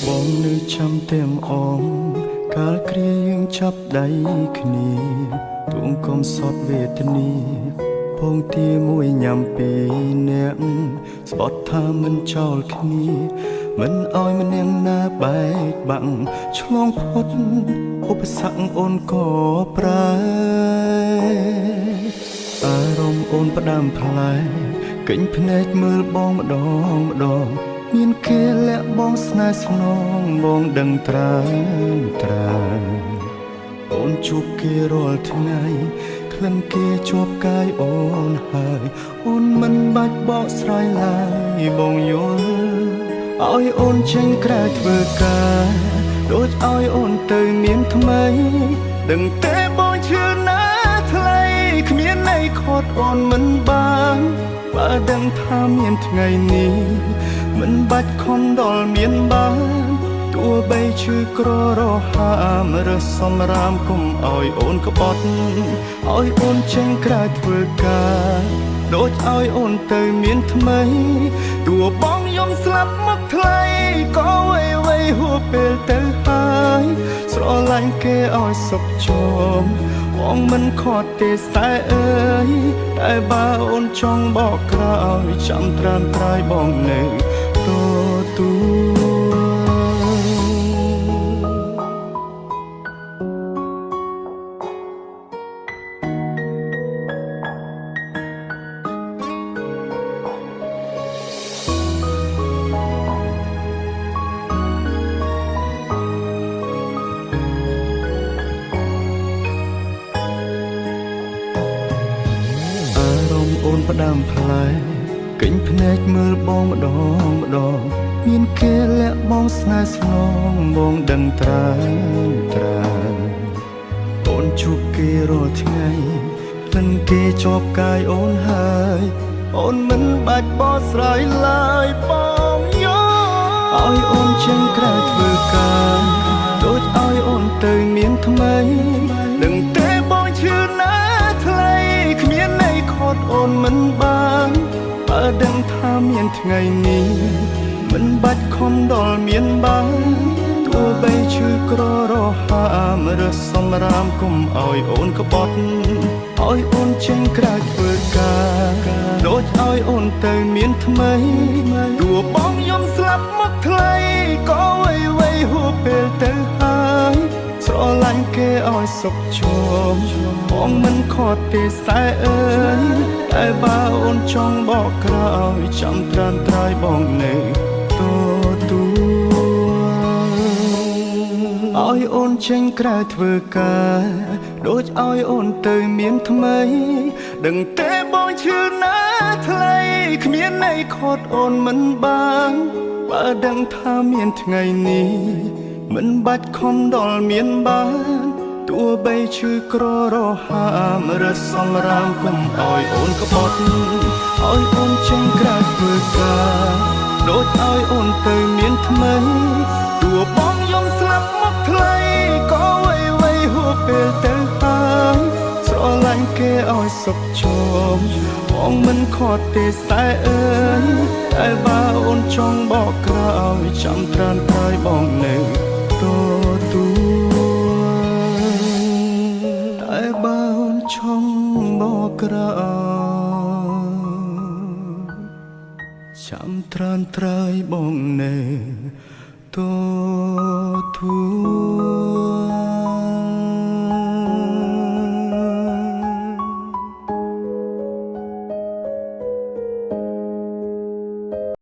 បងនៅចាំទាំងអងកាលគ្រាយើងចាប់ដៃគ្នាទួងកុំសត់វេទនាពងទាមួយញ៉ាំពីរនាក់ស្បត់ថាមិនចោលគ្នាមិនឲ្យម្នាក់ណាបែកបាក់ឆ្លងផុតឧបសគ្គអូនក៏ប្រែអារម្មណ៍អូនផ្ដាំផ្លែកេញភ្នែកមើលបងម្ដងម្ដងមានគេលាក់បងស្នេហ៍ស្នងបងដឹងត្រានត្រានអូនជួបគេរាល់ថ្ងៃក្លិនគេជាប់កាយអូនហើយអូនមិនបាច់បកស្រាយឡើយបងយល់ឲ្យអូនចេញក្រៅធ្វើការដូចឲ្យអូនទៅមានថ្មីដឹងទេបងឈឺណាស់ថ្លៃគ្មានន័យខត់អូនមិនបានបើដឹងថាមានថ្ងៃនេះមិនបាច់ខំដល់មានបានទោះបីឈឺក្ររហាមរើសសំរាមគុំឲ្យអូនក្បត់ឲ្យអូនចេញក្រៅធ្វើការដូចឲ្យអូនទៅមានថ្មីទោះបងយំស្លាប់មកថ្លៃក៏អ្វីអ្វីហួពេលទៅហើយស្រឡាញ់គេឲ្យសុខជាមបងមិនខត់ទេស្នេហ៍អើយតែបើអូនចង់បកក្រោយចាំត្រានត្រើយបងនៅទទួល អារម្មណ៍អូនផ្ដាំផ្លែកេញភ្នែកមើលបងម្ដងម្ដងមានគេលាក់បងស្នេហ៍ស្នងបងដឹងត្រានត្រានអូនជួបគេរាល់ថ្ងៃក្លិនគេជាប់កាយអូនហើយអូនមិនបាច់បកស្រាយឡើយបងយល់ឲ្យអូនចេញក្រៅធ្វើការដូចឲ្យអូនទៅមានថ្មីដឹងទេបងឈឺណាស់ថ្លៃគ្មានន័យខត់អូនមិនបានបើដឹងថាមានថ្ងៃនេះមិនបាច់ខំដល់មានបានទោះបីឈឺក្ររហាមរើសសំរាមគុំឲ្យអូនក្បត់ឲ្យអូនចេញក្រៅធ្វើការដូចឲ្យអូនទៅមានថ្មីទោះបងយំស្លាប់មកថ្លៃក៏អ្វីអ្វីហួពេលទៅហើយស្រឡាញ់គេឲ្យសុខជាមបងមិនខត់ទេស្នេហ៍អើយតែបើអូនចង់បកក្រោយចាំត្រានត្រើយបងនៅទទួលឲ្យអូនចេញក្រៅធ្វើការដូចឲ្យអូនទៅមានថ្មីដឹងទេបងឈឺណាស់ថ្លៃគ្មានន័យខត់អូនមិនបានបើដឹងថាមានថ្ងៃនេះមិនបាច់ខំដល់មានបានទោះបីឈឺក្ររហាមរើសសំរាមគុំឲ្យអូនក្បត់ឲ្យអូនចេញក្រៅធ្វើការដូចឲ្យអូនទៅមានថ្មីទោះបងយំស្លាប់មកថ្លៃក៏អ្វីអ្វីហួពេលទៅហើយស្រឡាញ់គេឲ្យសុខជាមបងមិនខត់ទេស្នេហ៍អើយតែបើអូនចង់បកក្រោយចាំត្រានត្រើយបងនៅទទួលតែបើអូនចង់បកក្រោយចាំត្រានត្រើយបងនៅទទួល។